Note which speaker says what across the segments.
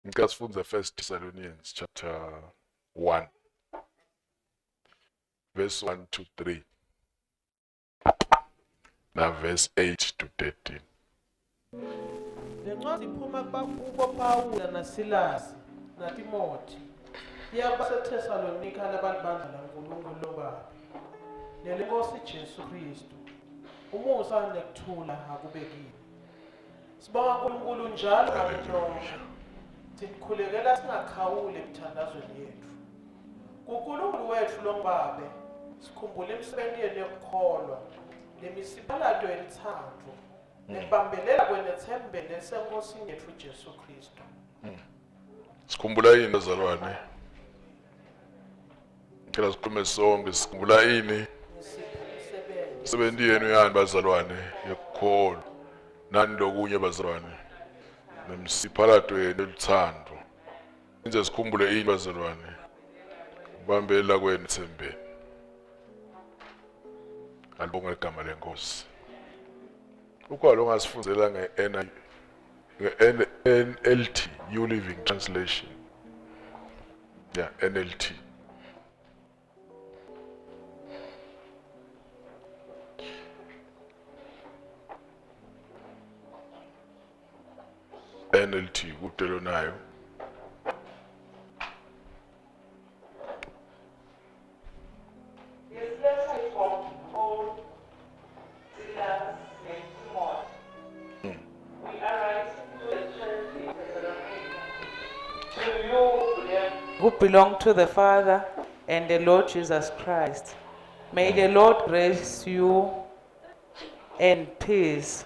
Speaker 1: Ngicela sifunde First Thessalonians chapter 1 verse 1 to 3 na verse 8 to 13.
Speaker 2: Le ncwadi iphuma kubo Pawula naSilasi naTimothy iya kubaseThesalonika labalibandla laNkulunkulu lobabe nelenkosi Jesu Kristu. Umusa nekuthula akube kini. Sibonga uNkulunkulu njalo ngani Sikhulekela singakhawuli emithandazweni yethu. KuNkulunkulu wethu longubabe, sikhumbula imisebenzi yenu yokukholwa, nemisibalato yelutsandvo, nekubambelela kwenu etsembeni leliseNkosini yetfu Jesu Khristu.
Speaker 1: Sikhumbula yini bazalwane? Ngicela sikhulume sonke sikhumbula ini? Imisebenzi yenu yani bazalwane yokukholwa. Nani lokunye bazalwane? Nemsiphalato yenu eluthando. Nje sikhumbule ini bazalwane? Kubambelela kwenu ethembeni. Alibonge igama lenkosi. Ukhona ongasifundzela nge-NIV nge-NLT, New Living Translation. Yeah, NLT. NLT kude lonayo.
Speaker 3: This letter is from Paul, Silas, and Timothy. We are writing to the church in Thessalonica, to you who belong to the Father and the Lord Jesus Christ. May the Lord grace you and peace.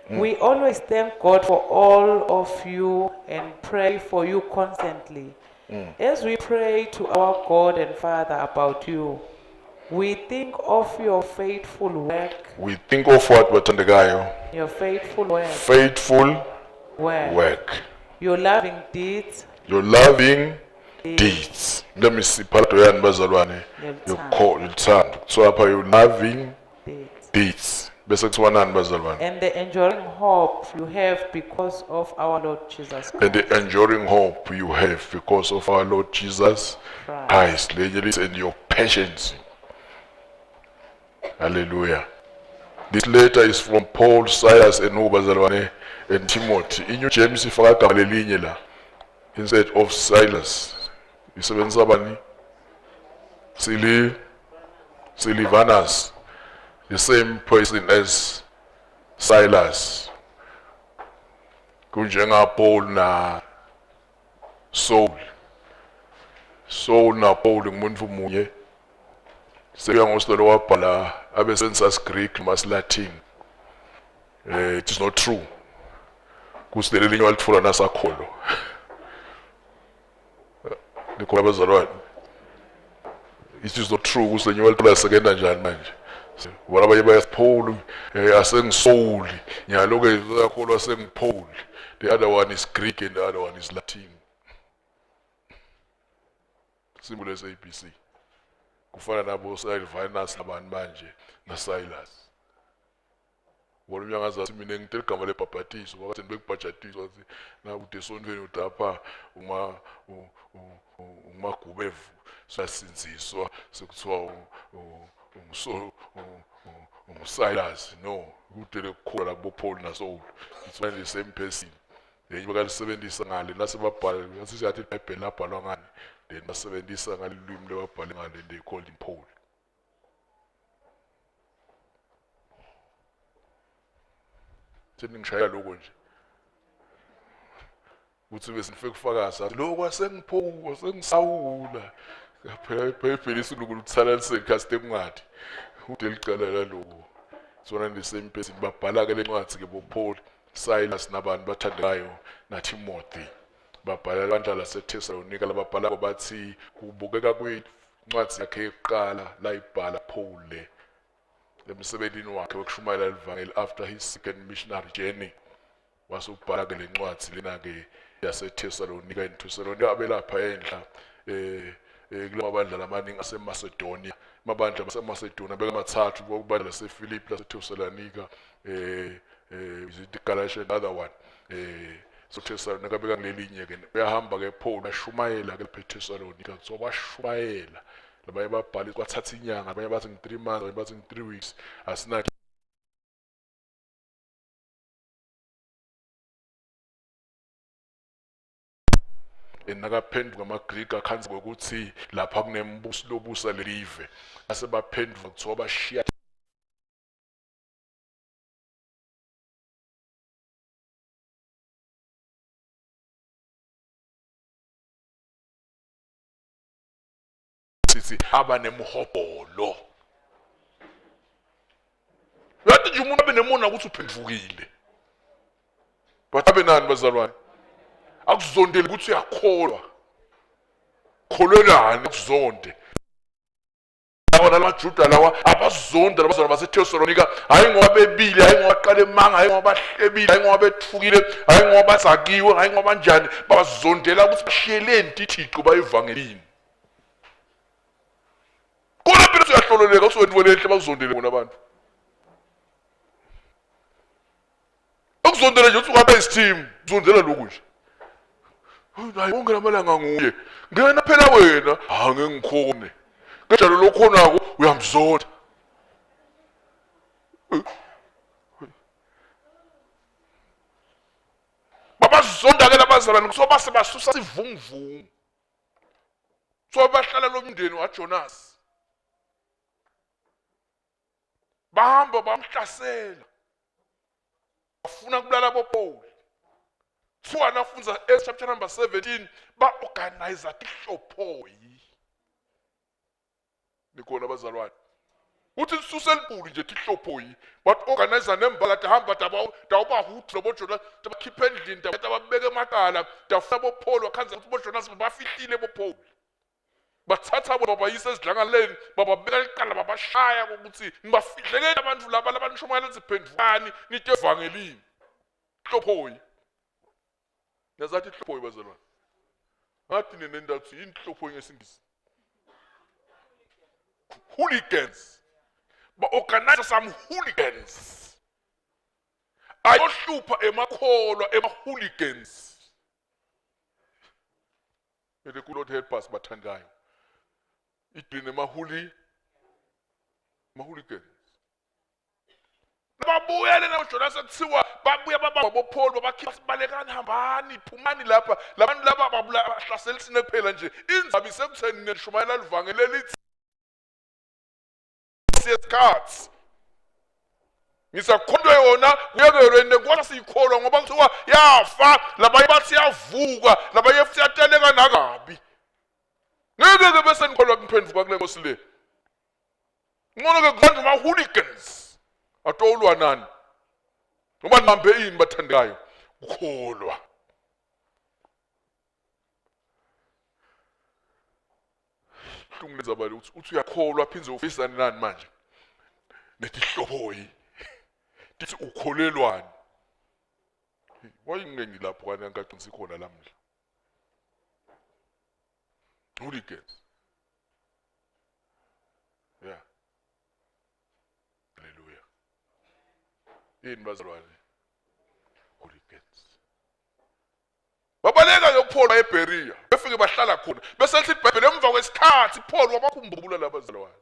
Speaker 3: We always thank God for all of you and pray for you constantly. As we pray to our God and Father about you, we think of your faithful work,
Speaker 1: We think of what bathandekayo?
Speaker 3: your faithful work,
Speaker 1: Faithful
Speaker 3: work,
Speaker 1: work.
Speaker 3: your loving deeds,
Speaker 1: Your loving deeds. Let me see phakathi yani bazalwane.
Speaker 3: Yokuthanda.
Speaker 1: Yokuthanda. Kuthiwa lapha your loving
Speaker 3: deeds,
Speaker 1: deeds. Bese kuthiwa nani bazalwane?
Speaker 3: and the enduring hope you have because of our Lord Jesus
Speaker 1: And
Speaker 3: Christ.
Speaker 1: the enduring hope you have because of our Lord Jesus
Speaker 3: Christ.
Speaker 1: Christ. Lenye lithi and your patience. Hallelujah. This letter is from Paul, Silas and who bazalwane and Timothy. INew James ifaka igama lelinye la instead of Silas. Isebenzisa bani? Sili Silivanus. The same person as Silas. Kunjenga Paul na Saul. Saul na Paul ngumuntu munye. Sekuya ngosilo wabhala abesebenzisa siGreek noma siLatin. Eh it is not true. Kusilele linye walitfola nasakholo. Nikhona abazalwane. It is not true ukuthi lenye walitfola sekenda njani manje. Bona abanye bayaPaul eh asengiSaul. Nyalo ke uyakholwa sengiPaul. The other one is Greek and the other one is Latin. Simbule ABC. Kufana nabo Silvanus nabantu manje na Silas. Wona umnyango azathi mina ngithe igama lebhabhatiso ngoba bekubhajatiswa wathi nakude esontweni udapha uma umagubevu sasinziswa sekuthiwa unguSilas no kude lekukhula la kubo Paul naSaul it's one the same person lenye bakalisebenzisa ngale nasebabhala ngasithi iBhayibheli labhalwa ngani then basebenzisa ngalolwimi lebabhale ngale they called him Paul Seningishayela lokho nje. Kuthi bese nifike kufakaza lokho asengiphuka sengisawula. Phela iBhayibheli isilungu luthalalise ngesikhathi kungathi. Ude licala laloko. Sona the same person babhala ke lencwadi ke bo Paul, Silas nabantu bathandekayo na Timothy. Babhala ibandla laseThesalonika lababhala bathi kubukeka kuyincwadi yakhe yokuqala layibhala Paul le emsebenzini wakhe wokushumayela livangeli after his second missionary journey wase ubhala ke lencwadi lena ke yaseThesalonika in Thessalonika abelapha enhla eh, eh kulamabandla lamaningi aseMacedonia amabandla aseMacedonia bekamathathu kwakubandla laseFilipi laseThessalonika eh eh is it Galatia another one eh. So Thessalonika beka kulelinye ke uyahamba ke Paul ashumayela ke lapha eThessalonika so bashumayela labanye babhali kwathatha inyanga abanye bathi ngi-3 months abanye bathi ngi-3 weeks asina nakaphenduka amaGriki akhanza ngokuthi lapha kunembuso lobusa lelive ase baphenduka kuthiwa bashiya sithi aba nemhobholo uyathi nje umuntu abe nemona ukuthi uphendukile but abe nani bazalwane akuzondeli ukuthi uyakholwa kholwelani akuzonde lawa lamaJuda lawa abazonda labazalwane baseThesalonika hayi ngoba bebile hayi ngoba baqala emanga hayi ngoba bahlebile hayi ngoba bethukile hayi ngoba bazakiwe hayi ngoba banjani babazondela ukuthi bashiyeleni tithixo bayevangelini kona phela usuyahlololeka usuwentweni enhle bakuzondele bona abantu ukuzondela nje uthi ungabe isithimu uzondela lokhu nje hayi wonke lamalanga nguye ngena phela wena ha ngeke ngikhone kanjalo lokhonako uyamzonda babazonda ke labazalwane kuthiwa base basusa sivunguvungu kuthiwa bahlala lo mndeni waJonas bahamba bamhlasela bafuna kubulala boPaul kuthiwa nafunza Acts chapter number 17 ba-organize tihlophoyi nikhona abazalwane uthi lisuse libuli nje tihlophoyi ba-organize nembala tahamba tawubahuthi loboJonas tabakhipha endlini tababeka emakala tafuna boPaul wakhanza ukuthi boJonas bafihlile boPaul bathatha bona babayisa ezidlangaleni bababeka licala babashaya ukuthi nibafihlekeni abantu laba labanishumayela ziphendukani nite evangelini hlophoyi nazathi hlophoyi bazalwane ngathi nenendathi yini hlophoyi ngesingisi hooligans ba-organize some hooligans ayohlupha emakholwa ema-hooligans May the good Lord help us bathandayo. Igcine mahuli mahuligans. Babuya lena uJonas kuthiwa babuya baba boPaul babakhipha sibalekani hambani phumani lapha labantu laba babulahlasela sine kuphela nje inzabi isekutheni nishumayela livangeli elithi yesikhathi ngisakholwa yona kuyekelwe nenkosi siyikholwa ngoba kuthiwa yafa labanye bathi yavuka labanye futhi yateleka nakabi ngeke ke bese nikholwa kumphenduka kule nkosi le ngcono ke kubantu ma-hooligans atowulwa nani ngoba nibambe ini bathandekayo ukholwa buhlungu lenza bale uthi uthi uyakholwa phindze ufisane nani manje netihloboyi tithi ukholelwani wayingengi lapho kani angikaqinisi khona lamhla hooligans yeah haleluya yini bazalwane hooligans Babaleka ke uPaul eBerea, befike bahlala khona. Bese lithi iBhayibheli emva kwesikhathi Paul wabakhumbula labazalwane.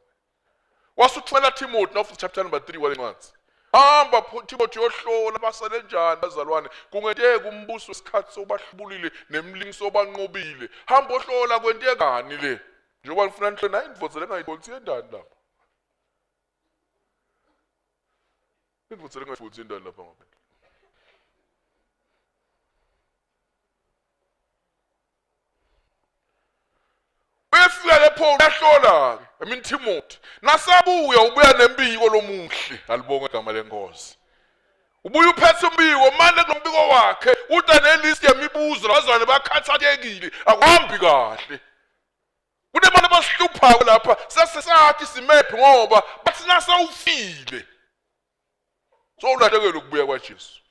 Speaker 1: Wasuthumela Timothy now chapter number 3 wale ncwadi. Hamba Timothy yohlola basele njani bazalwane kungenteka umbuso wesikhathi sobahlubulile nemlingi sobanqobile. Hamba ohlola kwentekani le. Njengoba nifuna nihle nayi indvodza lengayibonisi yendani lapha. Indvodza lengayibonisi yendani lapha ngaphandle. Uyefika ke Paul uyahlola ke. I mean Timothy. Nasabuya ubuya nembiko lomuhle. Alibonge igama lenkosi. Ubuya uphethe umbiko manje kulombiko wakhe uta nelist yemibuzo labazalwane bakhathalekile akuhambi kahle. Kunebantu abasihluphayo lapha sesesathi simephi ngoba bathi nasawufile. So ulahlekelwe ukubuya kwaJesu.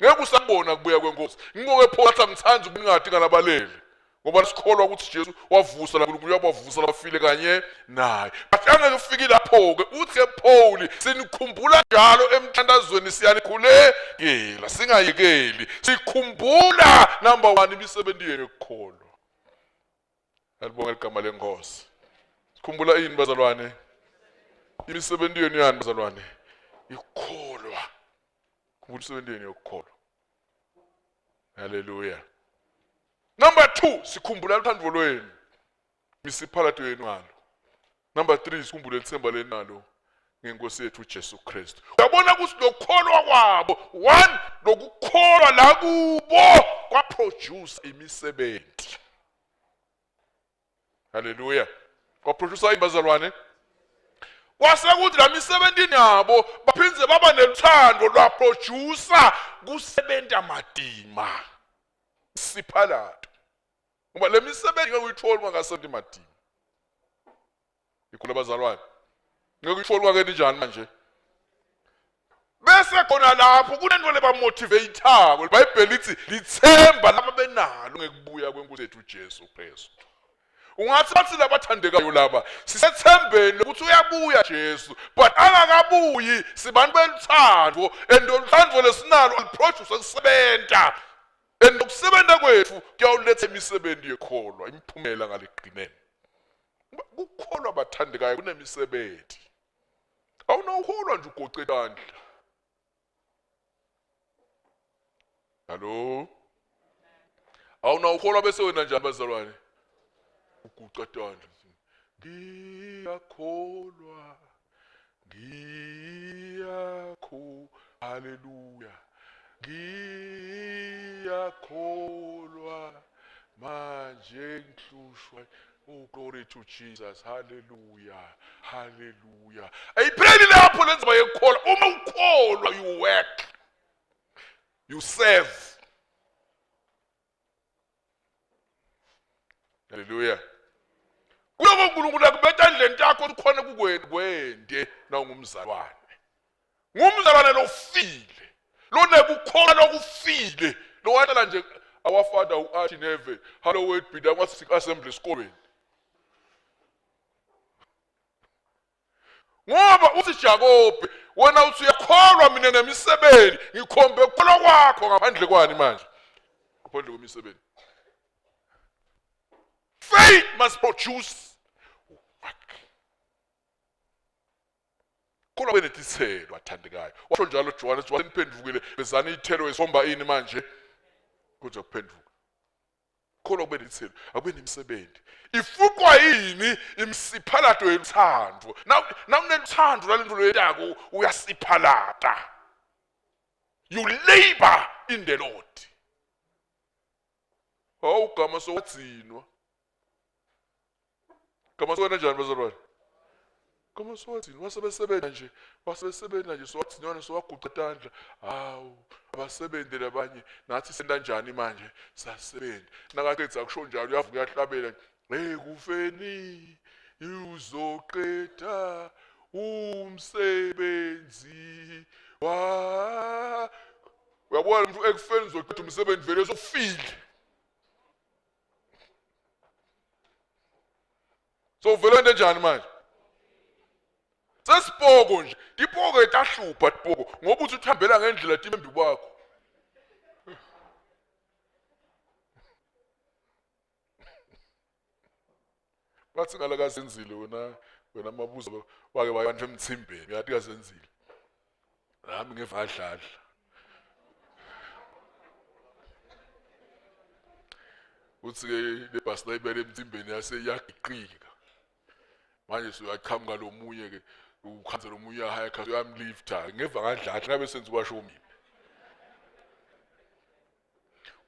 Speaker 1: Ngeke usabona kubuya kwenkosi. Ngiko ke Paul athi angithandi ukungadi ngalabalele. Ngoba sikholwa ukuthi Jesu wavusa la uNkulunkulu uyabavusa labafile kanye naye. But angeke ufike lapho ke uthi ke Paul sinikhumbula njalo emthandazweni siyanikhulekela singayekeli sikhumbula number 1 imisebenzi yenu yokukholwa. Alibonge igama lenkosi. Sikhumbula ini bazalwane? Imisebenzi yenu yani bazalwane? Ikukholwa. Khumbula imisebenzi yenu yokukholwa. Haleluya. Number 2 sikhumbula uthando lwenu. Misiphalato yenu ngalo. Number 3 sikhumbule ithemba lenalo ngenkosi yethu uJesu Kristu. Uyabona ukuthi lokukholwa kwabo, one lokukholwa la kubo kwaproduce imisebenzi. Haleluya. Kwaproduce yini bazalwane? Kwase kuthi la misebenzini yabo baphindze baba neluthando lwaproducer kusebenta madima. Siphalato. Ngoba le misebenzi ngeke uyithole uma ungasebenzi madima. Ikhula bazalwane. Ngeke uyithole kwakeni njani manje? Bese khona lapho kunento lebamotivatako. IBhayibheli lithi lithemba laba benalo ngekubuya kwenkosi yethu uJesu Kristu. Ungathi bathi labathandekayo laba sisethembeni ukuthi uyabuya Jesu but angakabuyi sibantu beluthando and oluthando lesinalo aliproduce kusebenta and ukusebenza kwethu kuyawuletha imisebenzi yekholwa imiphumela ngalegcineni kukholwa bathandekayo kunemisebenzi awunawukholwa nje ugoce itandla hallo awunawukholwa bese wena njani bazalwane uguca tandla ngiyakholwa ngiyakho haleluya ngiyakholwa manje ngihlushwa Oh glory to Jesus. Hallelujah. Hallelujah. Ayipheli lapho lenzima yekukholwa. Uma ukholwa you work. You serve. Hallelujah. Kuloko uNkulunkulu akubetha endleni yakho ukhona kukwena kwende nawungumzalwane. Ngumzalwane lofile. Lonekukholwa lokufile. Lowahlala nje our father who art in heaven hallowed be thy name assembly esikolweni. Ngoba uthi Jakobe wena uthi uyakholwa mina nemisebenzi ngikhombe ukukholwa kwakho ngaphandle kwani manje ngaphandle kwemisebenzi faith must produce work kholwa benetithelo athandekayo washo njalo Johannes waseniphendukile bezani ithelo esomba ini manje kuze kuphenduka kholwa kube nethelo akube nemisebenzi ifuqwa yini imsiphalato yeluthando nawunethando lalento loyentako uyasiphalata you labor in the Lord hawu gama sowagcinwa Gama sowena njani bazalwane? Gama sowathini wasebesebenza nje wasebesebenza nje sowathini sowaguqa tandla hawu abasebenzi labanye nathi senta njani manje sasebenza nakaqedza kusho njalo uyavuka uyahlabela ekufeni uzoqeda umsebenzi wa uyabona umuntu ekufeni uzoqeda umsebenzi vele sofile so uvele wente njani manje sesipoko nje tipoko etahlupha tipoko ngoba uthi uthambela ngendlela timembi kwakho bathi ngala kazenzile wena wena mabuzo wake wabantu emthimbeni uyathi kazenzile nami ngeva adladla uthi-ke le bhasi layibele emthimbeni yase iyagiqika manje suyaqhamuka lo munye-ke ukhanze lo munye uyahayikha uyamlifta ngeva ngadladla ngabe senze kwasho mina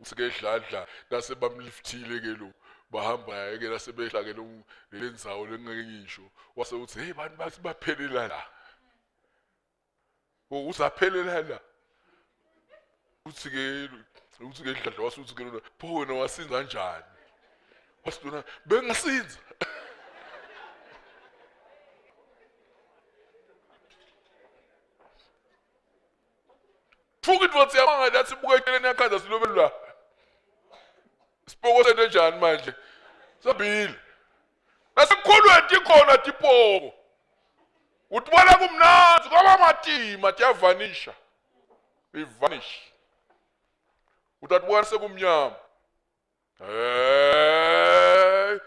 Speaker 1: uthi-ke dladla nase bamliftile-ke lo bahamba ke nase behla ke le ndzawo lengeke ngisho wase uthi hey bantu bathi baphelela la Usaphelela la. Uthi ke uthi ke dladla wasuthi ke lona pho wena wasinza kanjani? Wathi lona bengasinza. Thuka indvodza yamanga lathi buka eceleni yakhanza silobelu la. Sipoko sente njani manje? Sambile. Nasekukholweni tikhona tipoko. Utibona kumnandzi kwaba matima tiyavanisha. Ivanish. Utatibona sekumnyama. Hey.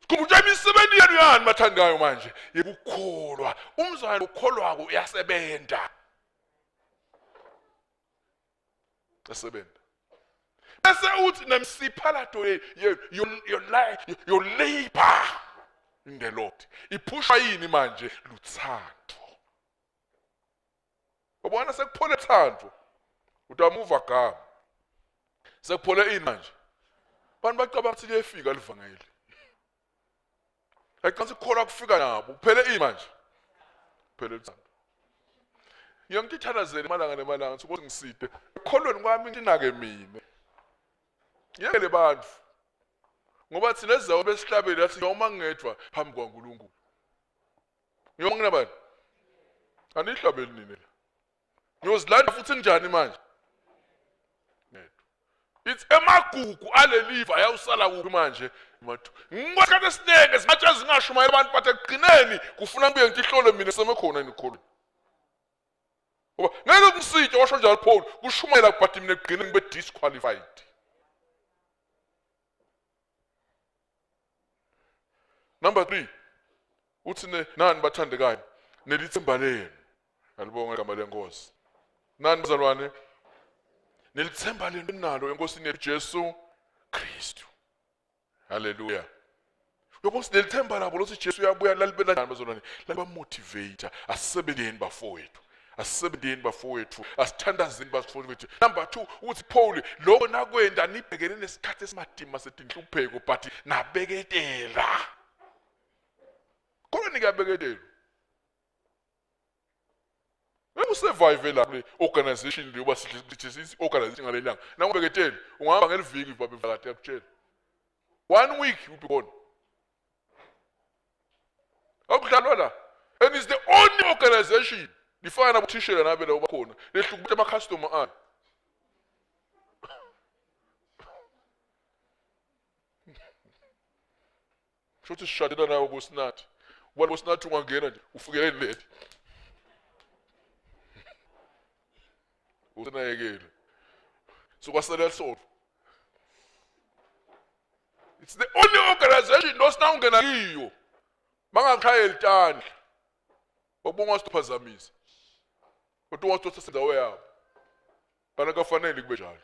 Speaker 1: Sikhumbuza imisebenzi yenu yani bathandekayo manje yekukholwa. Umzalwane ukholwako uyasebenza. Uyasebenza. Bese uthi nemsipha lato your life your labor in the Lord. Iphushwa yini manje luthando. Ubona sekuphole thando. Utamuva gama. Sekuphole ini manje? Abantu bacabanga ukuthi liyefika livangeli. Ayiqansi kukholwa kufika nabo. Kuphele ini manje? Kuphele uthando. Ngiyangithandazela emalanga nemalanga ukuthi Nkosi ngiside. Ekukholweni kwami nginake mina. Yekele bantu. Ngoba thina ezawo besihlabele athi noma ngedwa phambi kwaNkulunkulu. Ngiyoma nginabani? Anihlabeli nina la. Ngiyozilanda futhi njani manje? Ngedwa. It's emagugu aleliva ayawusala kuphi manje? Mathu. Ngikwasikhathi esiningi ezimatshe ezingashumayela abantu but ekugcineni kufuna ngibuye ngithi mina semekhona nikholweni. Ngoba ngeke kumsithe washo njalo Paul kushumayela but mina ekugcineni ngibe disqualified. Number 3 uthi nani bathandekayo nelithemba lenu alibonga igama lenkosi nani bazalwane nelithemba lenu nalo enkosini yethu Jesu Kristu haleluya Yabo sinelithemba labo lokuthi Jesu uyabuya lalibela njani bazalwane lalibamotivate asisebenzeni bafowethu asisebenzeni bafowethu asithandazeni bafowethu number 2 uthi Paul lokho nakwenda nibhekene nesikhathi esimadima setinhlupheko but nabeketela khona nikabeketela Usurvive la kule organization le uba sithi organization ngalelanga. Nangubeketeli ungahamba ngeliviki babe kade yakutshela. One week you'll be gone. Akudlalwa la. And it's the only organization lifana nabothishela nabe la bakhona lehlukumeza ama customer ayo. Shuthi sishadela nawe kusinathi. Ubona kusinathi ungangena nje ufikele late. Usenayekele. So kwasele sona. It's the only organization losina ungena kiyo. Bangakushayeli tandla. Bakubonga siphazamisa. Kodwa ungasithatha indawo yabo. Kana kafanele kube njalo.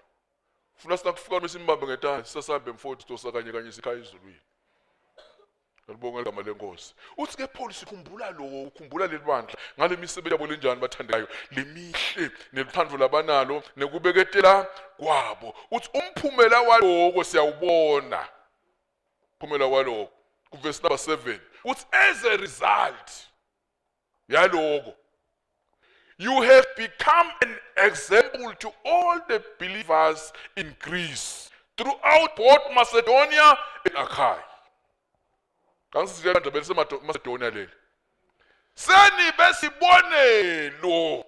Speaker 1: Funa sinakufika besimbambe ngetandla sisasambe mfowethu sidosa kanye kanye sikhaya ezulwini. Ngiyalibonga igama lenkosi. Uthi ke Paul sikhumbula lo ukhumbula leli bandla ngale misebenzi yabo lenjani bathandekayo lemihle neluthando labanalo nekubeketela kwabo. Uthi umphumela waloko siyawubona. Umphumela waloko kuverse number 7 uthi as a result yaloko you have become an example to all the believers in Greece throughout both Macedonia and Achaia. Kangisizile bandla beliseMacedonia leli. Senibe sibonelo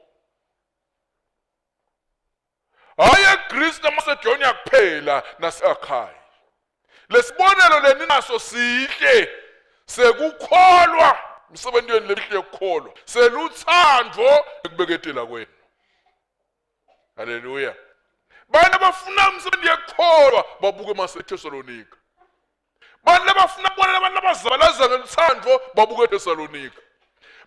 Speaker 1: Hayi eGreece naMacedonia kuphela nase-Akhaya. Lesibonelo leninaso sihle sekukholwa umsebenzi wenu lemihle yokukholwa seluthando ekubeketela kwenu. Haleluya. Bantu abafuna umsebenzi yekukholwa babuke emaseThesalonika. Bantu abafuna kubona abantu abazabalaza ngeluthando babuke eThesalonika.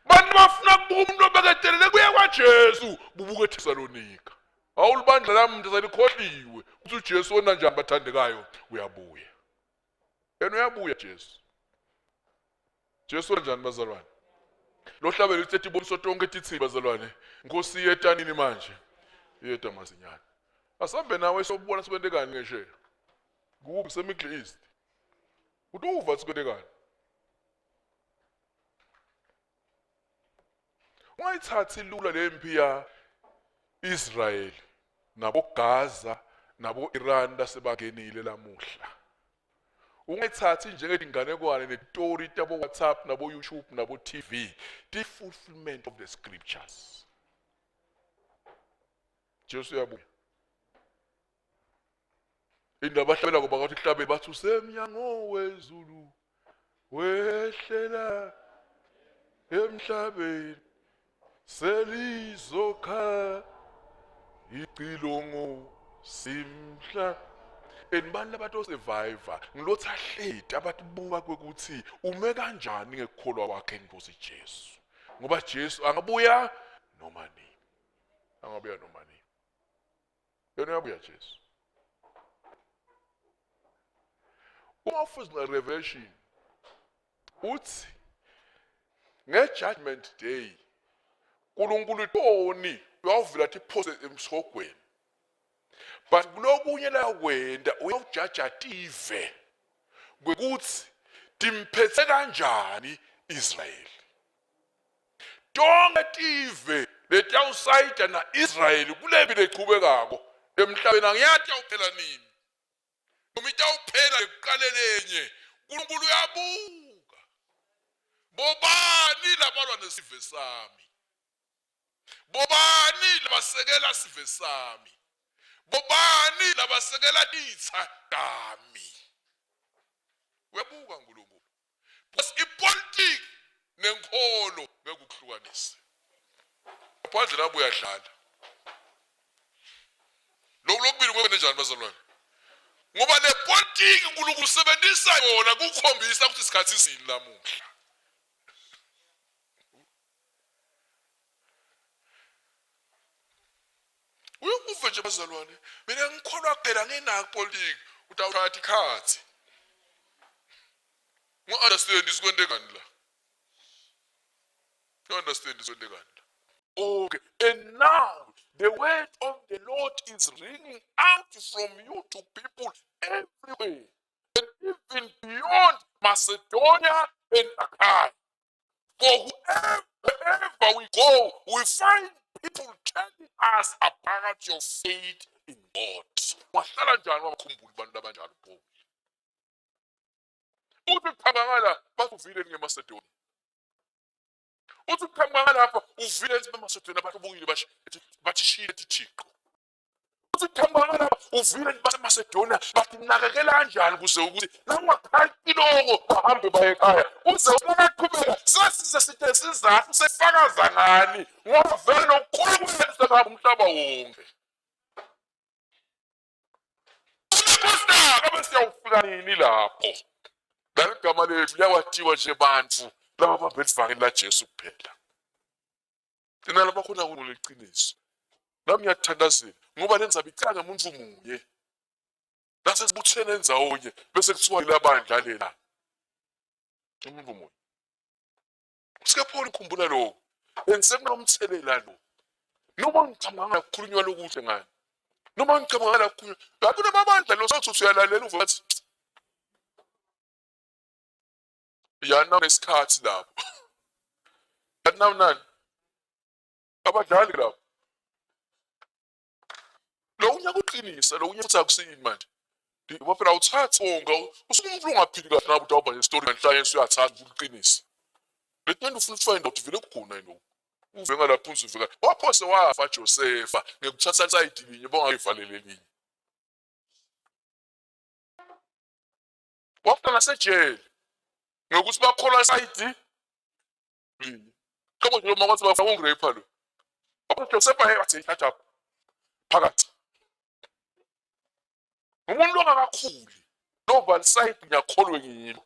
Speaker 1: Bantu abafuna kubuka umuntu obeketelele kuye kwaJesu bubuke eThesalonika. Awulibandla lami mntu selikhohliwe ukuthi uJesu wona njani bathandekayo uyabuya. Yena uyabuya Jesu. Jesu kanjani bazalwane? Lo hlabelo uthi tiboniso tonke titsi bazalwane. Nkosi yetanini manje? Yeta masinyane. Asambe nawe sobona sibentekani ngesheya. Kuphi semiddle East. Utuva sibentekani. Ungayithathi lula le mpi ya Israel nabo Gaza nabo Iran lasebangenile lamuhla. Ungayithathi njengetinganekwane netori tabo WhatsApp nabo YouTube nabo TV. The fulfillment of the scriptures. Jesu uyabuya. Indaba ahlabela ngoba ngathi hlabe bathi usemnyango wezulu wehlela emhlabeni selizokha icilongo simhla and bani labantu osurvivor ngilothi ahleti abatibuka kwekuthi ume kanjani ngekukholwa kwakhe inkosi Jesu ngoba Jesu angabuya noma nini angabuya noma nini yena uyabuya Jesu uma ufuza revelation uthi nge-judgment day uNkulunkulu itoni uyawuvula tiphose emsihogweni but kulokunye lakwenta uyawujaja tive kwekuthi timphethe kanjani Israyeli tonke tive letiyawusayida na-Israyeli kulempi lechubekako emhlabeni angiyati yawuphela nini noma itawuphela ekuqalelenye uNkulunkulu uyabuka bobani labalwa nesive sami bobani labasekela sive sami bobani labasekela titsa tami uyabuka uNkulunkulu because ipolitiki nenkholo ngeke ukuhlukanise ngaphandle lapho uyadlala lokhu lokubili kwena njani bazalwane ngoba le politiki uNkulunkulu usebenzisa yona kukhombisa ukuthi isikhathi sini lamuhla Uyokuva nje bazalwane, mina ngikholwa kuphela nginako politiki, utawuthatha ikhathi. Ngo-understand isikwente kani la. You understand isikwente kani la. Okay, and now the word of the Lord is ringing out from you to people everywhere and even beyond Macedonia and Achaia. For whoever, wherever we go, we find people telling us about your faith in God. Wahlala njani wabakhumbula abantu abanjalo Paul? Uthi uqhamuka la bathi uvile ngemasedonia. Uthi uqhamuka lapha uvile emasedonia bathi ubukile bathi shile thixo. Uthi qhamuka lapha uvile baseMacedonia bathi nakekela kanjani kuze ukuthi nangaphansi loko bahambe baye ekhaya uze uyaqhubeka sesize sithe sizathu sefakaza ngani ngoba vele nokukhulu kwethu sekuhamba umhlaba wonke Abe siyawufika nini lapho laligama lethu liyawathiwa nje bantu laba bambe livangeli laJesu kuphela thina labakhona kuleqiniso nami ngiyakuthandazela ngoba le ndzaba icala ngemuntu munye lase sibuthene endzawonye bese kuthiwa ilabandla lela umuntu munye usike Paul ukhumbula lokho and sekunomthelela lo noma ngicabanga kukhulunywa lokuhle ngani noma ngicabanga la kukhulunywa lapho namabandla lo sothi uyalalela uve bathi yana nesikhathi lapho kanti nani abadlali lapho lokunye kuqinisa lokunye futhi akusini manje ngoba phela awuthathi wonke usuke umuntu ungaphili kahle ngabe utawuba nesitori ngenhlanye usuyathatha ukuqinisa leti nto ufuna ukufind out vele kukhona yini lokhu uve ngalapho uzuve kahle waphose wafa Josefa ngekuthatha isayidi linye bongayivalele elinye wafika nasejele ngokuthi bakholwa isayidi linye qobo nje uma kwathi bafaka ungirape lo abajosefa hey bathi thatha phakathi umuntu ongakakhuli nova lisayidi ngiyakholwe ngilo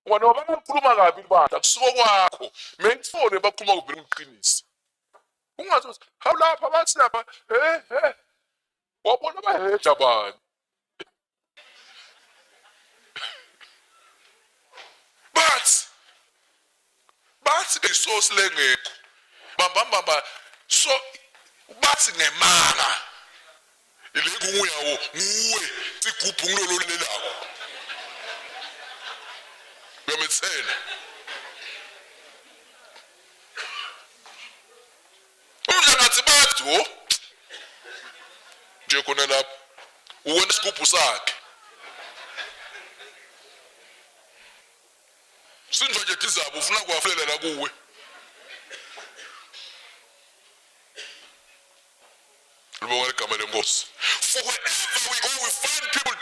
Speaker 1: ngoba noma bangakhuluma kabi libandla kusuka kwakho mengifone bakhuluma kuvele ngiqinise ungathi hawu lapha bathi lapha eh eh wabona baheja bani bathi bathi isosi lengekho bambambamba so bathi ngemanga ilekungu yawo nguwe sigubhu ngilolo lelako uyamethela umdlangathi bathi wo nje khona lapho uwena isigubhu sakhe sinjwa nje dizabo ufuna kuwafulela la kuwe libonga ligama lenkosi for wherever we go we find people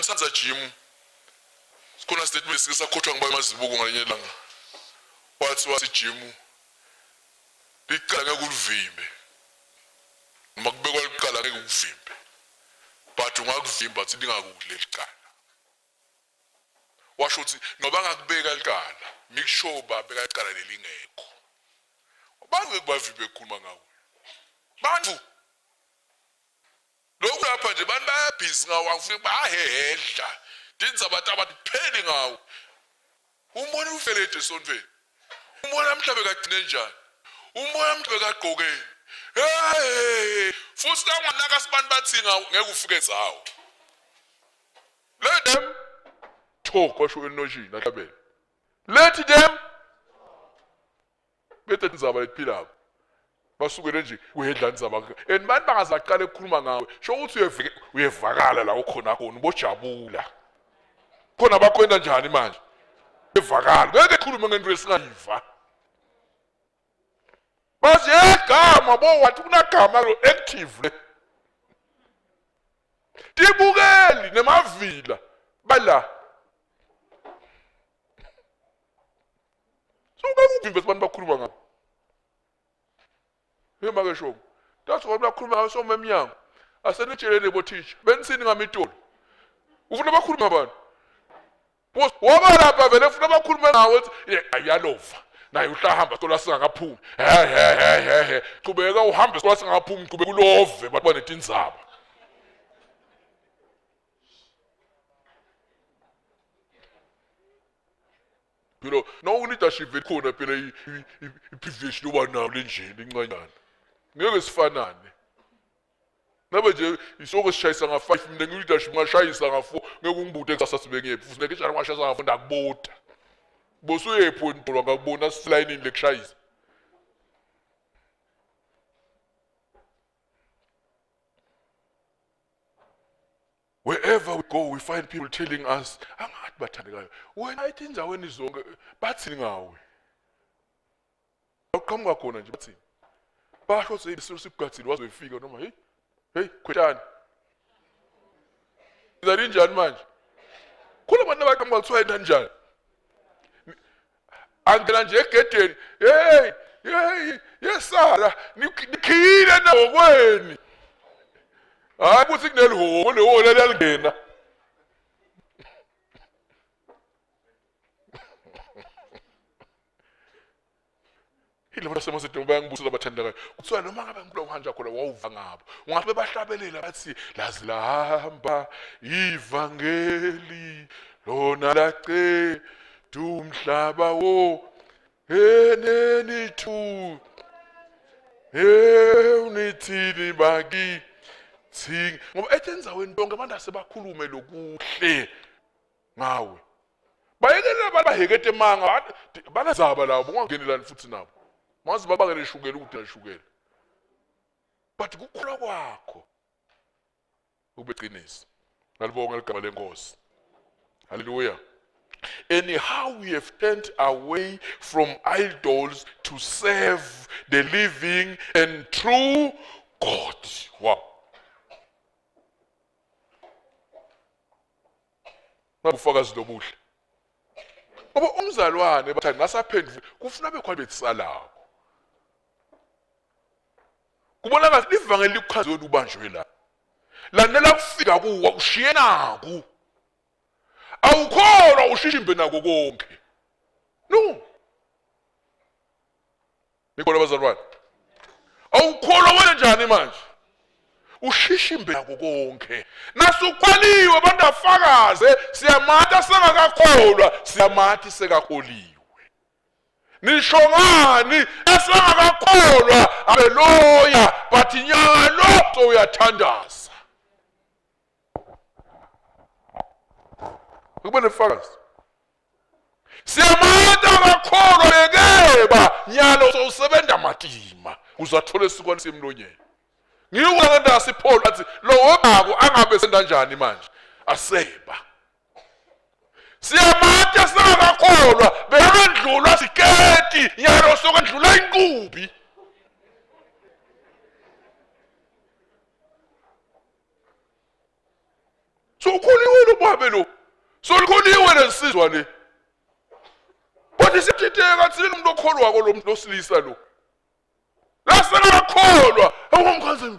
Speaker 1: Ngiyanithanda Jim. Sikhona statement sike sakhothwa ngiba emazibuko ngalinye ilanga. Wathi wathi Jim licala ngeke ulivimbe. Noma kubekwa licala ngeke ukuvimbe. But ungakuvimba athi lingakudli licala. Washo ukuthi noba ngakubeka licala, make sure babeka icala lelingekho. Abantu ngeke bavimbe ukukhuluma ngawe. Bantu Lokhu lapha nje bantu bayabhizi ngawo angifuni bayahehedla tindzaba tabo atipheli ngawo. Umbona ufelede esontweni. Umbona mhlawumbe kagcine njani. Umbona mhlawumbe kagqokeni. Hey, futhi nawunganaka sibani bathi ngawo ngeke ufike zawo. Let them talk washo enoshini ahlabele. Let them Bese indzaba lekuphilako. Basukele nje uyedla indzaba and bantu bangazaqala ukukhuluma ngawe. Sho ukuthi uyevike uyevakala la ukhona khona ubojabula. Khona bakwenda njani manje? Evakala. Ngeke khulume ngento esingayiva. Bathi yegama bo wathi kunagama lo active le. Tibukeli nemavila bala. Suka kuvimbe abantu bakhuluma ngakho. Hey make shomo. That's what bakhuluma ngayo soma emnyango. Asenitsheleni bo teacher. Benithini ngamitolo. Ufuna bakhuluma abantu. Boss waba lapha vele ufuna bakhulume ngawe uthi ayalova. Naye uhlahamba isikole singakaphumi. He he he he he. Qhubeka uhambe isikole singakaphumi, qhubeka ulove bathi banetindzaba. Phela nawu leadership ikhona phela i-privilege loba nayo lenjeni incanyana. Ngeke sifanane. Nabe nje isoko sishayisa nga-5 mina ngi-leadership ngashayisa nga-4 ngeke ungibude kusasa sibe ngephi futhi ngeke njalo ngashayisa nga-4 ndakubuda. Bosuyephi wena Ntolo ngakubona silayinini lekushayisa. Wherever we go we find people telling us angathi bathandekayo wena ithi endaweni zonke bathini ngawe awuqhamuka khona nje bathini basho ukuthi isilo sikugadzile wazoyifika noma hey hey khwetshani njani manje khona abantu abaqhamuka kuthiwa yenta njani angena nje egedeni hey hey yesala nikhiyile nahokweni hayi ukuthi kunelihoko lehoko leliyalingena Yilabo baseMasedoni bayangibusa abathandekayo. Kuthiwa noma ngabe ngikula uhanjwa khona wawuva ngabo. Ungathi bebahlabelela bathi lazi lahamba ivangeli lona laqeda umhlaba wo eneni thu unithini bakithi ngoba ethi enzaweni bonke abantu asebakhulume lokuhle ngawe bayekelela abantu bahekete emanga banezaba labo ungangenelani futhi nabo mazi babangele ishukela ukuthi ishukela but kukholwa kwakho ube qiniso ngalibonga ligama lenkosi haleluya Anyhow, we have turned away from idols to serve the living and true God. Wow. Ubufakazi lobuhle. Ngoba umzalwane bathi ngasaphendula kufuna bekhona betsalako. Kubonakala livangeli likuchaze wena ubanjwe la. Landela kufika kuwa ushiye naku. Awukholwa ushishimbe nako konke. No. Nikhona bazalwane. Awukholwa wena njani manje? Ushishimbe nako konke. Nasukhwaliwe abantu afakaze siyamata sengakakholwa, siyamati sekakholiwe. Nisho ngani esengakakholwa abeloya but nyalo so uyathandaza. Kube nefakazi. Siyamata akakholwa bekeba nyalo sowusebenza matima uze athole isinkwa semlonyeni. Ngiko lento asiPaul athi lo webako angabe senda njani manje aseba. Siyamata singakakholwa bekendlulwa siketi nyalo sokwendlula inqubi. So ukholiwe lo babe lo. So likholiwe lensizwa le. Kodwa isithitheka thina umuntu okholwako lo muntu osilisa lo. Laselakholwa. Awumkhanze.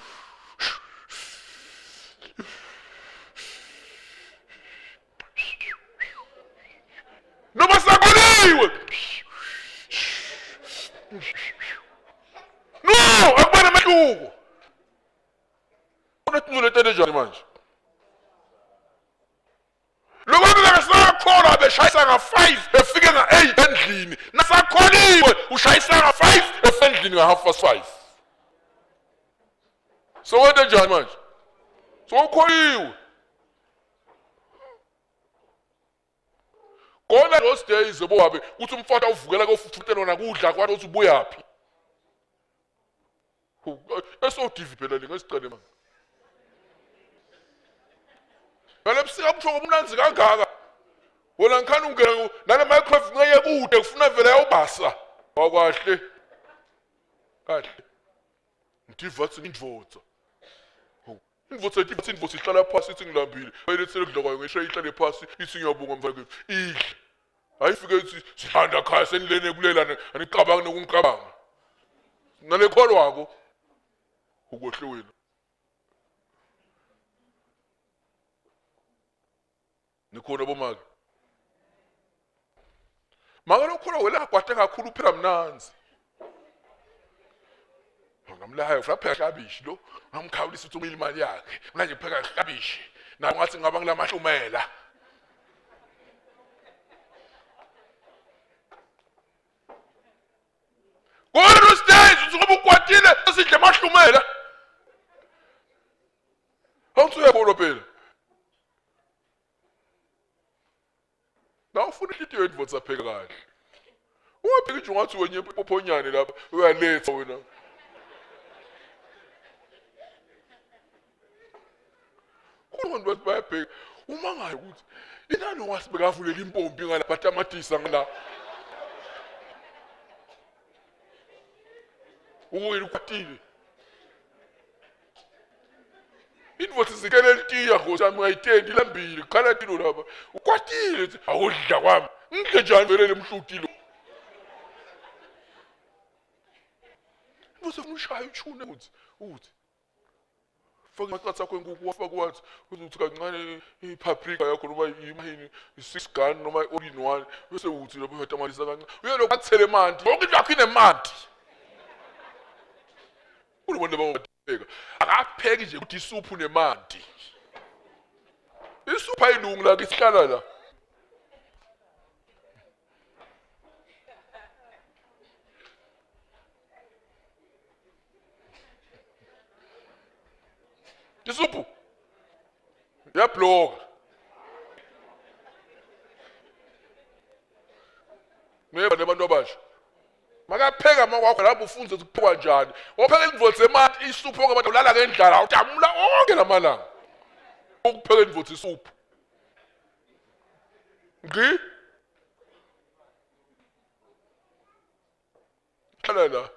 Speaker 1: Noma sakholiwe. No, akubona mehluko. Unetinyo njani manje? Lokho akasakholwa beshayisa nga-5 efike nga-8 endlini. Nasakholiwe ushayisa nga-5 efendlini nga-half past 5. So wente njani manje? So ukholiwe. Gona those days bobabe kuthi umfana uvukela kofuthutela nakudla kwathi uthi ubuyaphi. SODV phela le ngesicele manje. Ngale busika buthoko bumnandzi kangaka. Wena ngikhani ungena nale microwave nceye kude kufuna vele yawubasa. Wakahle. Kahle. Ngitiva thi indvodza. Indvodza ithi indvodza ihlala phasi ithi ngilambile. Bayilethele kudla kwayo ngisho ihlale phasi ithi ngiyabonga mfana idle. Ayifike ithi sihanda khaya senilene kulelana anicabangi nokungicabanga. Nalekholwako ukwehle wena. Nikhona bomake. Make lokholwa wena akwate kakhulu phela mnanzi. Ngamlaya ufuna pheka klabishi lo ngamkhawulisa ukuthi umile imali yakhe manje pheka klabishi naye ngathi ngaba ngilamahlumela Kodwa stage uthi ngoba ukwatile sidle amahlumela Awuthi uyabona phela Na ufuna inhliziyo yendvodza pheka kahle. Ungapheki nje ungathi wenye ipophonyane lapha uyaletha wena. Kukhona bathi bayabheka uma ngayo ukuthi inani wasibekavulela impompi ngala tamatisa ngala. Ukuyini ukwatile. Invoice zikele litiya nkosi yami ngayitendi lambili khala tilo lapha ukwatile uthi awudla kwami ngidle njani vele lemhluti lo Invoice ufuna ushaya uthune uthi uthi faka amaqatha akho enkukhu wafaka wathi uthi kancane ipaprika yakho noma yini i-six gun noma i-all in one bese uthi lapho uyatamalisa kancane uyelokhu athele emanti yonke into yakho inemanti Unobantu abapheka. Akapheki nje ukuthi isuphu nemanti. Isuphu ayilungi la kisihlala la. Isuphu iyabloka. Neba nabantu abasha. Makapheka makwakho lapho ufunze ukuthi kuphekwa njani. Opheka indvodza emanti isuphu onke abantu ulala ngendlala ujamula onke lamalanga. Ukupheka indvodza isuphu. Ngi Hlala la.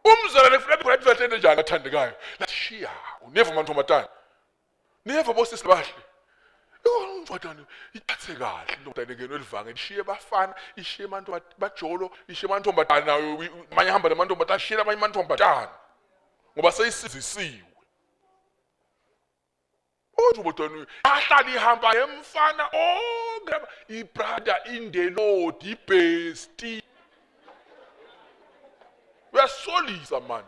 Speaker 1: Umzalwane kufuneka khona advertise njani athandekayo. Lashiya uneva amantombazane. Niyeva bosisi bahle. Intombazane iphathe kahle intombazane ngeno elivangeli ishiye bafana ishiye abantu bajolo ishiye amantombazane nayo manye hamba namantombazane ashiye amanye amantombazane ngoba seyisizisiwe. Intombazane ahlala ihamba nemfana onke ibrother indelodi ibesti. Uyasolisa mani.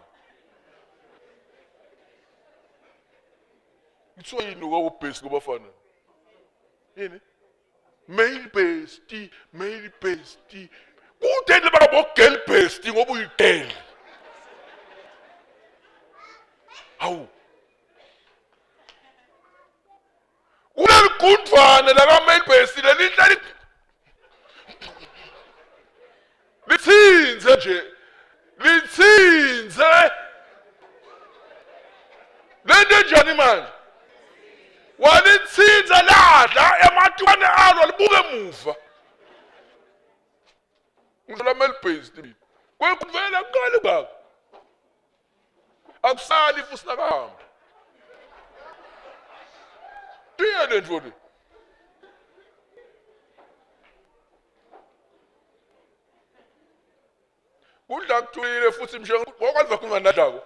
Speaker 1: Kuthiwa yini okwakubhesi kubafana? Yini? Male bestie, male bestie. Kude nje baba bo girl bestie ngoba uyigirl. Hawu. Kuneligundvwane la ka male bestie lelihle lithinze nje lithinze lento enjani manje walithinza ladla ematukane alo alibuke emuva ngisho la male based mina kwekuvela kuqala baba. Akusali futhi nakahamba. Tiye le nto le. Kudla kuthulile futhi mshengu wakwazi kunganadlako.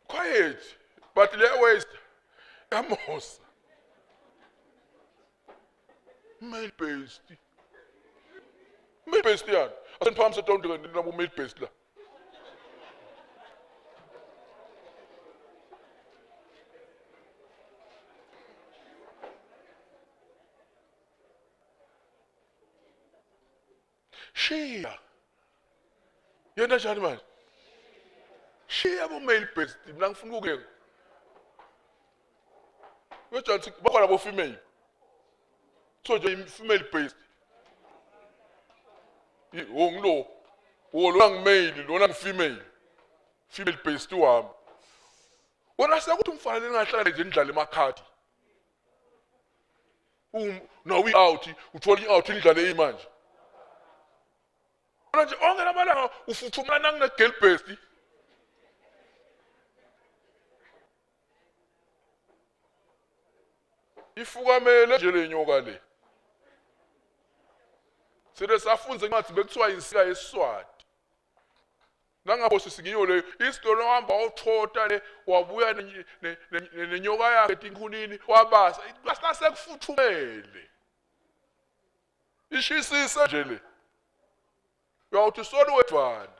Speaker 1: Quiet but le waste yamosa. Male based. Male based yani. Aseniphakamisa tonke nabo male based la. Shiya. Yena njani manje? Shiya bo male based mina ngifuna ukuyeka. Wejanti bakhona bo female. So nje female based. Wo ngilo. Wo lona ngimale lona ngifemale. Female based wami. Wena sekuthi umfana lengahlala nje nidlale emakhadi. Um nawu i-out uthola i-out nidlale imanje. Wena nje onke lamalanga ufuthumana nangine-girl based. Ifukamele nje le nyoka le. Sele safunza incwadi bekuthiwa insika yesiswati. Nangabo sisi ngiyo leyo isitolo wahamba wawuthota le wabuya nenyoka yakhe etinkhunini wabasa sasekufuthumele. Ishisise nje le. Uyawuthi solo wedwana.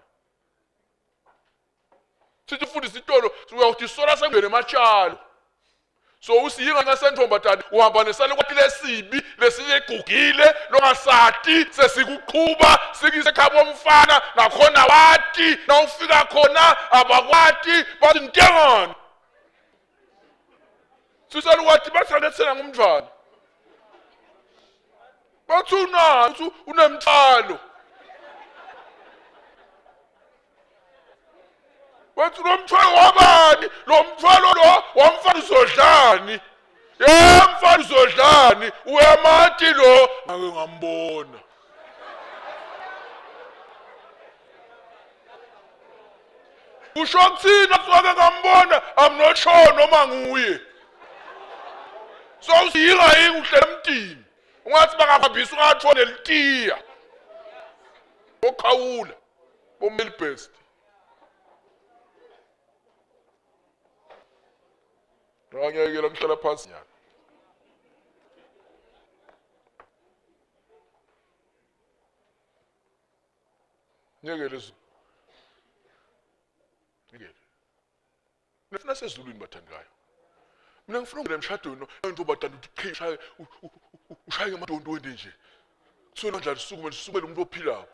Speaker 1: Sithi ufundisa itolo uyawuthi sola sengene ematshalo. So usiyinga ngasentombatane uhamba nesale lesibi lesiyegugile longasati sesikuqhuba sikise ekhabo mfana nakhona wati nawufika khona abakwati bathi ntengani sisalukwathi basalethela ngumntwana bathi unani uthi unemthwalo bathi lo mthwalo wabani lo mthwalo lo wamfana uzodlani ye mfana uzodlani uyamati lo ngake ngambona Usho kuthini asuke ngambona I'm not sure noma nguye. So usiyinga yini uhlela emtini. Ungathi bangahambisa ungathola nelitiya. Okhawula bomeli best. Ngangiyekela ngihlala phansi nyana. Ngiyekele izulu. Ngiyekele. Nifuna sezulwini bathandekayo. Mina ngifuna ukungena emshadweni into bathanda ukuthi qhi ushaye ushaye ngamadondo wende nje. Kuthiwe bandla lisukume lisukele umuntu ophilako.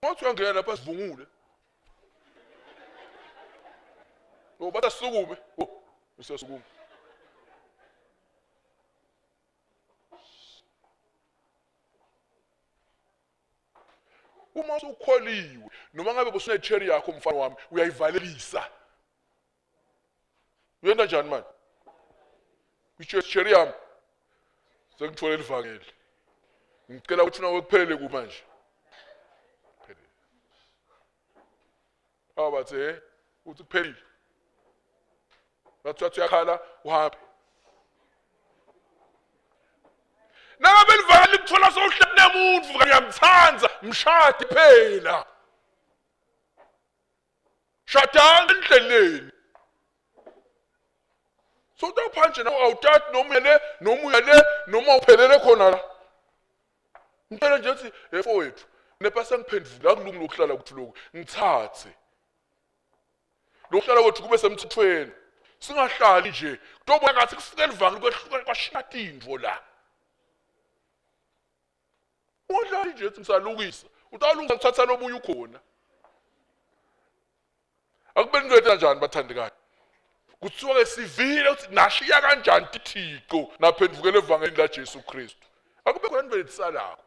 Speaker 1: Wathi uyangena lapha sivungule. Oh bathi asisukume. Oh usiyasukuma. Uma usukholiwe noma ngabe busune-cherry yakho mfana wami uyayivalelisa. Uyenda njani manje? Cherry yami sengithole livangeli. Ngicela ukuthi nawe kuphelele kumanje. Kuphelele. Awu bathi eh uthi kuphelile. Bathi wathi uyakhala uhambe. Nangabe livangeli likuthola sowuhleli nemuntu uyamthanda mshadi phela. Shadani endleleni. So utawuphanje nawe awutati noma uya le noma uya le noma uphelele khona la. Ngicela nje ukuthi hey mfowethu nepasa ngiphendvule akulungi lokuhlala kuthi lokhu ngithathe. Lokuhlala kwethu kube semthethweni. Singahlali nje kutobona ngathi kufike livangeli kwehluka kwashiya tintfo la. Ungadlali nje ethi ngisalungisa. Utawulungisa kuthatha lomunye ukhona. Akube into kanjani bathandekayo. Kuthiwa ke sivile ukuthi nashiya kanjani tithixo naphendukela evangelini laJesu Kristu. Akube khona into etisalako.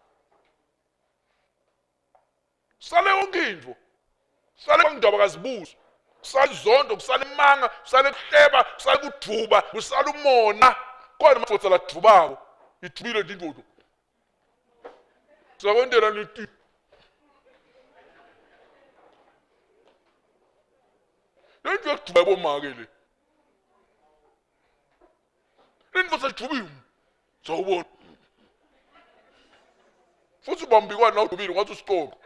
Speaker 1: Sale yonke into. Sale kwangidaba kazibuzo. Kusale izondo, kusale imanga, kusale kuhleba, kusale kuduba, kusale umona. Kodwa amafutha ladubako. Idubile nje indoda. Sakwendela leti. Lento yokuduba bomake le. Lento sejubiwe. Sawubona. Futhi ubambikwana nawudubile ngathi usiqoqo.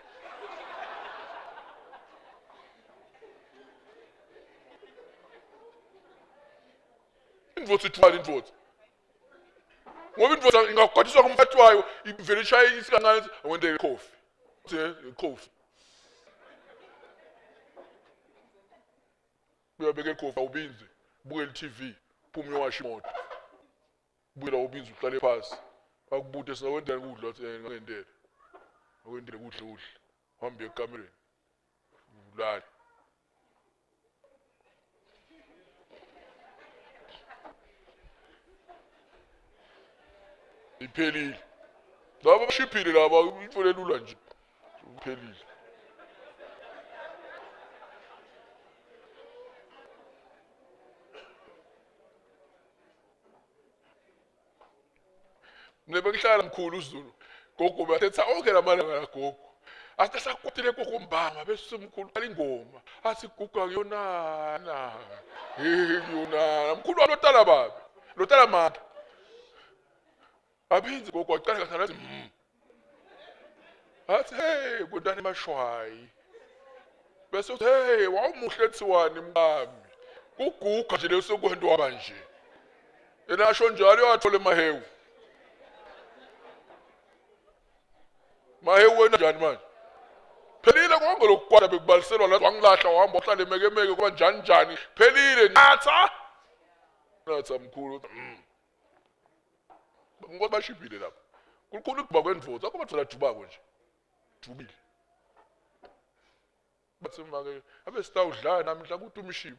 Speaker 1: Indvodza ithwala indvodza. Ngoba indvodza ingagwadiswa kumfati wayo ivele ishaye isikancane wente ikhofi. Ikhofi. Uyabeka ikhofi awubinzi, bukela i-TV, phuma uyowasha imoto. Buyela ubinzi uhlale phasi. Bakubute sawendela kudla wathi eh ngakendele. Akwendele kudla udla. Hambe ekamereni. Ulale. Iphelile. Laba bashiphile laba into lelula nje. Iphelile. Mina bengihlala mkhulu uZulu. Gogo bathetha onke lamalanga la gogo. Athi sakwatile gogo mbanga bese mkhulu qala ingoma. Athi guga kuyonana. Hey kuyonana. Mkhulu lotala babe. Lotala mama. Aphindze gogo aqala kahle athi mm. Athi hey kuntana emashwayi. Bese uthi hey wawumuhle thiwani mkami. Kuguga nje leso kwento waba nje. Yena asho njalo uyathola emahewu. Mahewu wena njani manje? Phelile konke lokukwata bekubaliselwa la wangilahla wahamba uhlale emekemeke kuba njani njani. Phelile natha. Natha mkhulu. Mm. Ngoba bashibhile lapha. Kukhulu ukuba kwendvodza akho bathola jubako nje. Jubile. Bathi make abe sitawudlala namhla kuthi umshibo.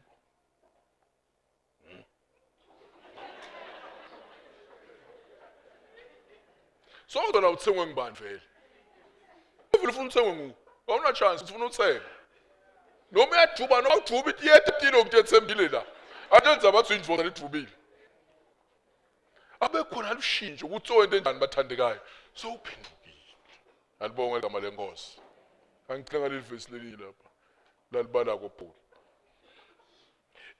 Speaker 1: So la uthengwe ngubani vele? Uvele ufuna uthengwe nguwe. Awuna chance ufuna uthenga. Noma uyajuba noma ujuba itiyete tilo ngithembile la. Atenza bathi indvodza lijubile. Abe khona lushintsho ukuthi wento enjani bathandekayo. So uphendukile. Alibonge igama lenkosi. Angicela leli verse leli lapha. Lalibala koPaul.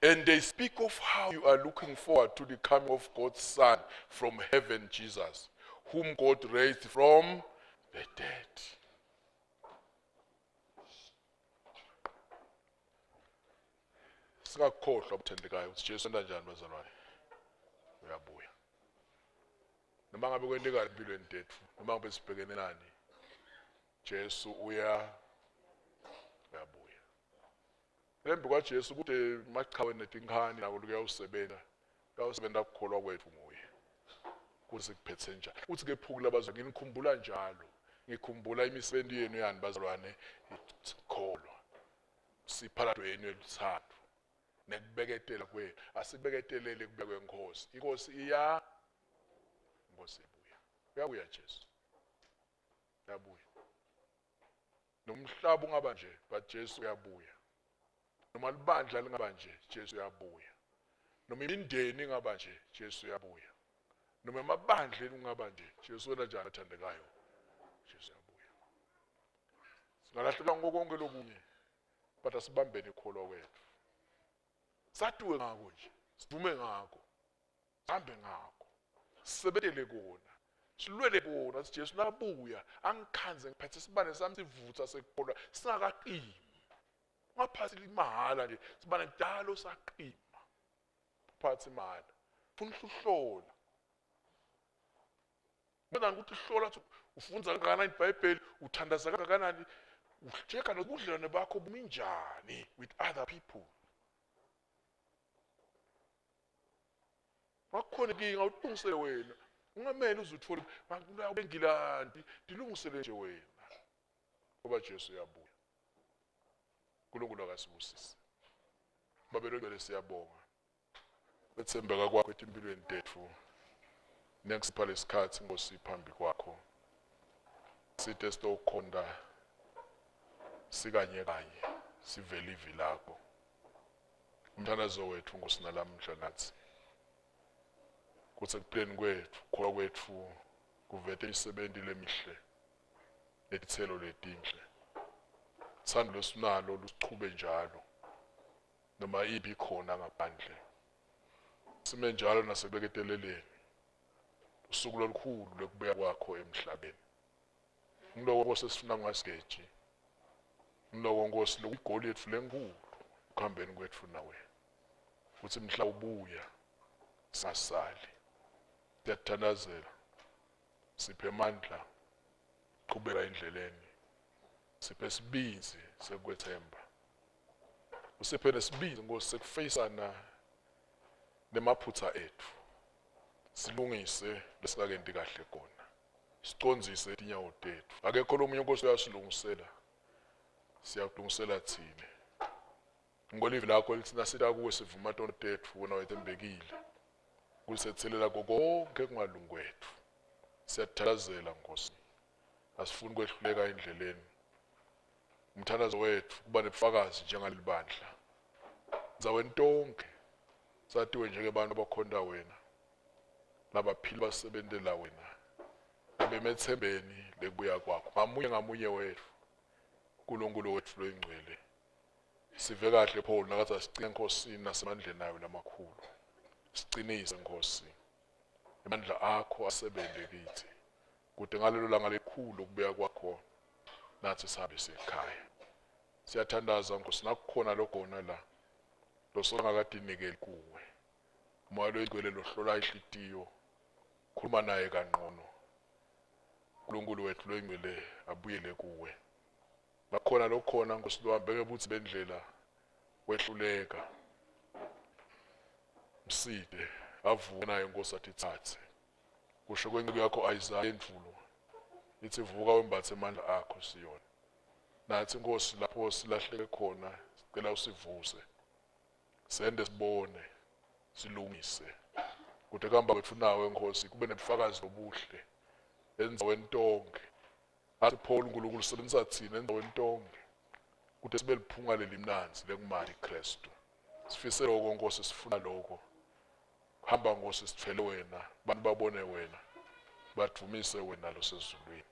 Speaker 1: And they speak of how you are looking forward to the coming of God's Son from heaven, Jesus, whom God raised from the dead. Singakukhohlwa buthandekayo ukuthi Jesu enda njani bazalwane. Uyabuya. Noma ngabe kwentekani empilweni tethu, noma ngabe sibhekene nani, Jesu uya uyabuya. Embi kwaJesu kude machawe netinkhani nako kuyawusebenza kuyawusebenza kukholwa kwethu nguye kuze kuphethe njani uthi ke phuku labazwa nginikhumbula njalo ngikhumbula imisebenzi yenu yani bazalwane sikholwa siphalatho yenu eluthando nekubeketela kwenu asikubeketelele kubuya kwenkosi inkosi iya inkosi ibuya uyabuya Jesu uyabuya Nomhlaba ungaba nje but Jesu uyabuya. Noma libandla lingaba nje Jesu uyabuya. Noma imindeni ingaba nje Jesu uyabuya. Noma emabandleni ungaba nje Jesu wena njani athandekayo Jesu uyabuya. Singalahlekelwa ngokonke lokunye but asibambeni ikholwa kwethu. Satuwe ngako nje, sivume ngako. Sihambe ngakho. Sisebentele kona. Silwele kona sithi Jesu nabuya angikhanze ngiphethe isibane sami sivutha sekukholwa singakaqimi. Ungaphathi imahhala nje sibane kudalo saqima. Uphathe imali. Funa uhlola. Bona ukuthi uhlola ufunza kangakanani iBhayibheli, uthandaza kangakanani, uchecka nobudlelwane bakho buminjani with other people. Wakukhona inkinga ulungisele wena. Ungamele uze uthole bengilandi, dilungisele nje wena. Ngoba Jesu uyabuya. uNkulunkulu akasibusise. Babelo ngcwele siyabonga. Kwethembeka kwakho etimpilweni tethu. Nekusipha lesikhathi Nkosi phambi kwakho. Sithe sitokhonda sikanye kanye sivele ivi lakho. Umthandazo wethu Nkosi nalamhla nathi kuthi ekuphileni kwethu kukholwa kwethu kuvete imisebenzi lemihle netithelo letinhle. Thando lesinalo lusichube njalo. Noma iphi khona ngaphandle. Sime njalo nasebeketeleleni usuku lolukhulu lokubuya kwakho emhlabeni. Ngiloko Nkosi esifuna kungasigeji. Ngiloko Nkosi lokuyigoli yetfu lenkhulu ekuhambeni kwetfu nawe. Kutsi mhla ubuya singasali. Siyakuthandazela. Siphe amandla qhubeka endleleni. Siphe sibindzi sekukwethemba. Usiphe nesibindzi Nkosi sekufeyisana nemaphutha etfu. Silungise lesingakenti kahle kona. Sicondzise tinyawo tetfu. Akekho lomunye Nkosi uyasilungisela. Siyakulungisela thina. Ngolivi lakho lithi nasita kuwe sivuma tono tetfu wena wethembekile kusethelela konke kungalungi kwetfu. Siyakuthandazela Nkosi. Asifuni kwehluleka endleleni. Umthandazo wetfu kuba nebufakazi njengaleli bandla. Ndzaweni tonke satiwe njengebantu abakhonta wena labaphila basebentela wena labemetsembeni lekubuya kwakho ngamunye ngamunye wetfu uNkulunkulu wetfu loyingcwele sive kahle Paul nakathi asicine enkosini nasemandleni ayo lamakhulu sicinise Nkosi amandla akho asebenze kithi kude ngalelo langa lelikhulu ukubuya kwakho nathi sihambe sekhaya siyathandaza Nkosi nakukhona logona la losongakatinikeli kuwe umoya loyingcwele lohlola inhlitiyo khuluma naye kangcono uNkulunkulu wethu loyingcwele abuyele kuwe nakhona lokhona Nkosi lohambe ngebuthi bendlela wehluleka mside avuke naye Nkosi atithathe kusho kwenceku yakho Isaya endvulo ithi vuka wembathe amandla akho Siyoni nathi Nkosi lapho silahleke khona sicela usivuse sende sibone silungise kude kuhamba kwethu nawe Nkosi kube nebufakazi obuhle endzaweni tonke athi Paul uNkulunkulu sebenzisa thina endzaweni tonke kude sibe liphunga lelimnandzi lekumali Kristu sifise lokho Nkosi sifuna lokho hamba Nkosi sithwele wena bantu babone wena badumise wena losezulwini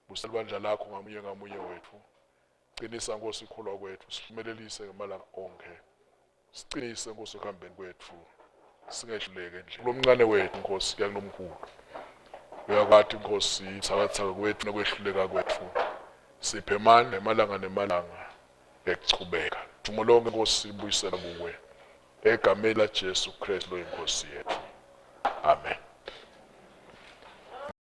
Speaker 1: busela ibandla lakho ngamunye ngamunye wethu qinisa Nkosi ikholwa kwethu sihlumelelise ngamalanga onke siqinise Nkosi ekuhambeni kwethu singehluleke endleleni lomncane wethu Nkosi kuya kulomkhulu uyakwati Nkosi thakathaka kwethu nokwehluleka kwethu siphe amandla emalanga nemalanga ekuchubeka dumo lonke Nkosi libuyisela kuwe egameni laJesu Kristu loyinkosi yethu amen.